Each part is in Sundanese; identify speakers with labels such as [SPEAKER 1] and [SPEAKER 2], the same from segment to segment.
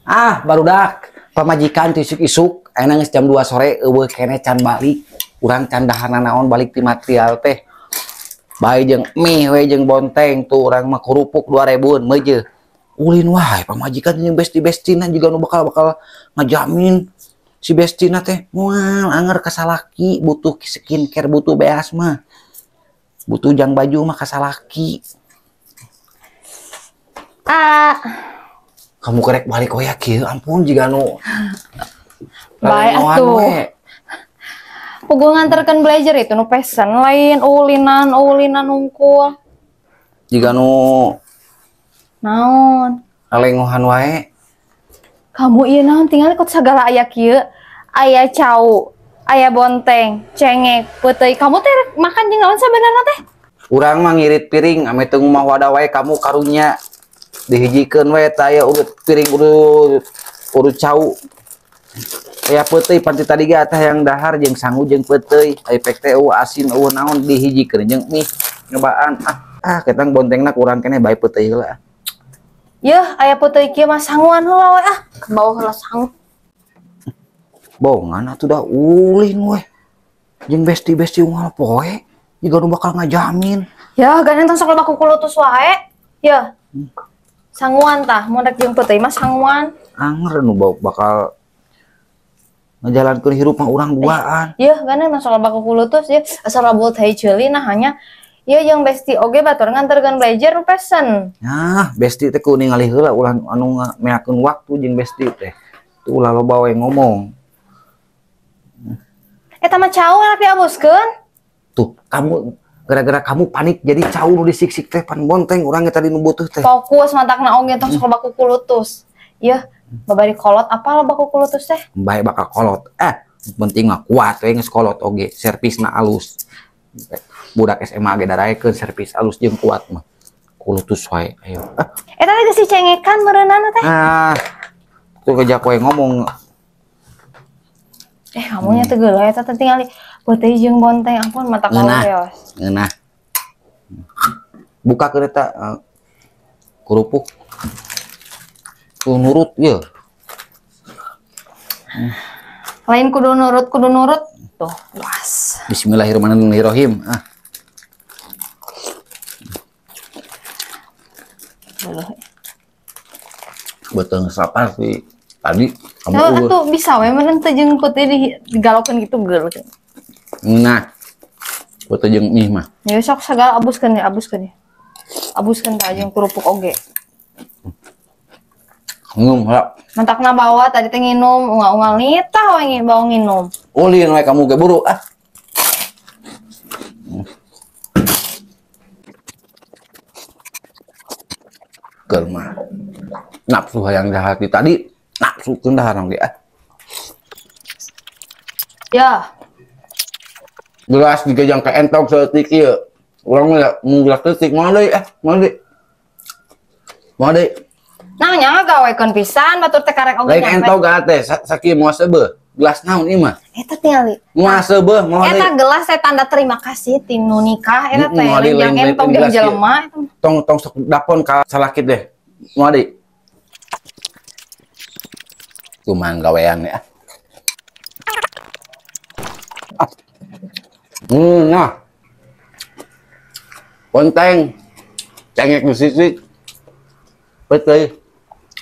[SPEAKER 1] Ah, barudak pamajikan teu isuk-isuk ayeuna geus jam 2 sore eueuh keneh can balik. Urang can dahar naon balik ti material teh. Bae jeung mie we jeung bonteng tuh urang mah kerupuk 2000-an meujeuh. Ulin wae pamajikan jeung besti-bestina juga nu bakal ngajamin si bestina teh moal anger ka salaki butuh skincare butuh beas mah. Butuh jang baju mah ka salaki.
[SPEAKER 2] Ah.
[SPEAKER 1] Kamu kerek balik oya kieu ampun jiga nu
[SPEAKER 2] bae atuh. Puguh nganterkeun blazer itu nu pesen lain ulinan unggul.
[SPEAKER 1] Jiga nu
[SPEAKER 2] naon?
[SPEAKER 1] Alengohan wae.
[SPEAKER 2] Kamu ieu naon tinggal ikut sagala aya kieu. Aya cau, aya bonteng, cengek, peuteuy. Kamu teh makan jeung naon sabenerna teh?
[SPEAKER 1] Urang mah ngirit piring ame teu ngumah wadah wae kamu karunya. Dihijikeun we tah aya urut piring urut cau. Aya peuteuy panti tadi ge tah yang dahar jeung sangu jeung peuteuy, aya pek teh eueuh asin eueuh naon dihijikeun jeung mie nyobaan. Ah ketang bontengna kurang keneh bae peuteuy heula.
[SPEAKER 2] Yeuh aya peuteuy kieu mah sanguan heula we ah, ke bawah heula sangu.
[SPEAKER 1] Bongan atuh da ulin we. Jeung besti-besti unggal poe jiga nu bakal ngajamin.
[SPEAKER 2] Yeuh gandeng tong sok loba kukulutus wae. Yeuh. Sanguan tah, mun rek jeung peuteuy mah sanguan.
[SPEAKER 1] Anger nu bakal ngajalankeun hirup mah urang duaan.
[SPEAKER 2] Yeuh, gandeng tong sok loba kukulutus yeuh, asal labul teh ceuli nah hanya ieu jeung besti oge batur nganterkeun blazer nu pesen.
[SPEAKER 1] Nah, besti teh kudu ningali heula ulah anu meakeun waktu jeung besti teh. Tuh ulah loba we ngomong.
[SPEAKER 2] Eta mah cau enak diabuskeun.
[SPEAKER 1] Tuh, kamu gara-gara kamu panik jadi cau nu disiksik teh pan bonteng urang tadi nu butuh teh.
[SPEAKER 2] Fokus matakna oge tong sok loba kukulutus. Yeuh, babari kolot apa loba kukulutus teh?
[SPEAKER 1] Bae bakal kolot. Penting mah kuat we geus kolot oge, servisna alus. Budak SMA ge daraekeun servis alus jeung kuat mah. Kulutus wae ayo.
[SPEAKER 2] Eta teh geus dicengekan meureunana teh.
[SPEAKER 1] Ah. Tuh kejak we ngomong.
[SPEAKER 2] Kamu nya teu geuleuh eta teh tingali peuteuy jeung bonteng ampun mata kaweos.
[SPEAKER 1] Ngeunah. Buka keur eta kerupuk. Tuh nurut ieu.
[SPEAKER 2] Lain kudu nurut tuh was.
[SPEAKER 1] Bismillahirrahmanirrahim. Ah.
[SPEAKER 2] Geuleuh.
[SPEAKER 1] Betul sapar sih tadi kamu
[SPEAKER 2] atuh bisa we meureun teu jeung peuteuy digalokeun gitu geuleuh.
[SPEAKER 1] Nah, peuteuy jeung mie mah.
[SPEAKER 2] Ya sok sagala abuskeun ya, abuskeun ya. Abuskeun tah jeung kerupuk oge.
[SPEAKER 1] Nginum heula.
[SPEAKER 2] Mantakna bawa tadi teh nginum, ungal-ungal nitah we bawa nginum.
[SPEAKER 1] Ulin we kamu ge buru ah. Keur mah nafsu hayang jahat di tadi nafsu keun dahar oge ah.
[SPEAKER 2] Ya.
[SPEAKER 1] Gelas digejang ka entog saeutik ieu. Urang mah mun gelas leutik moal deui ah, moal deui. Moal deui.
[SPEAKER 2] Nah, nya gawekeun pisan batur teh karek oge.
[SPEAKER 1] Lain entog teh sakieu moal seubeuh. Gelas naon ieu mah?
[SPEAKER 2] Eta tingali.
[SPEAKER 1] Moal seubeuh moal deui.
[SPEAKER 2] Eta gelas teh tanda terima kasih ti nu nikah eta teh yang entog jeung jelema.
[SPEAKER 1] Tong tong sok dapon ka salaki deh. Moal deui. Kumaha gawean ya. Nah. Bonteng. Cengek di sisi. Peuteuy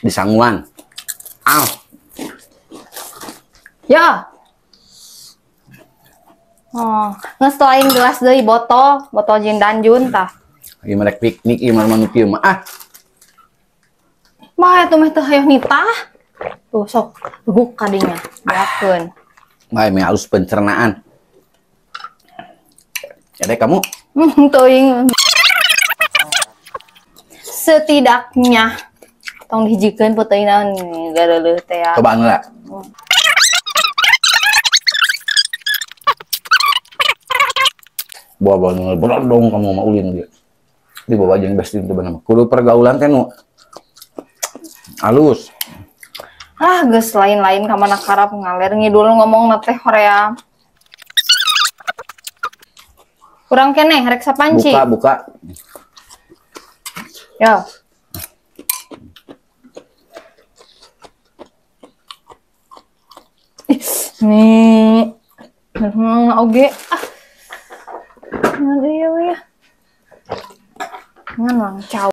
[SPEAKER 1] di sanguan. Au.
[SPEAKER 2] Ya. Oh, geus lain gelas deui botol, botol jeung danjun tah.
[SPEAKER 1] Ieu mah rek piknik ieu mah nu kieu mah ah.
[SPEAKER 2] Mah atuh mah teu hayoh nitah. Tuh sok guguk kadinya, beakeun.
[SPEAKER 1] Bae meh alus pencernaan. Jadi kamu?
[SPEAKER 2] Teuing. Setidaknya tong dihijikeun peuteuy naon gareuleuh teh ya.
[SPEAKER 1] Cobaan heula. Bawa-bawa berondong kamu mah ulin dia. Dibawa jeung besti teu bener. Kudu pergaulan teh nu alus.
[SPEAKER 2] Ah, geus lain-lain ka mana karap ngaler ngidul ngomongna teh hoream. Kurang keneh rek sapanci.
[SPEAKER 1] Buka, buka.
[SPEAKER 2] Ya. Nih. Nah, oge. Ah. Ngan ieu ya. Ngan lang cau.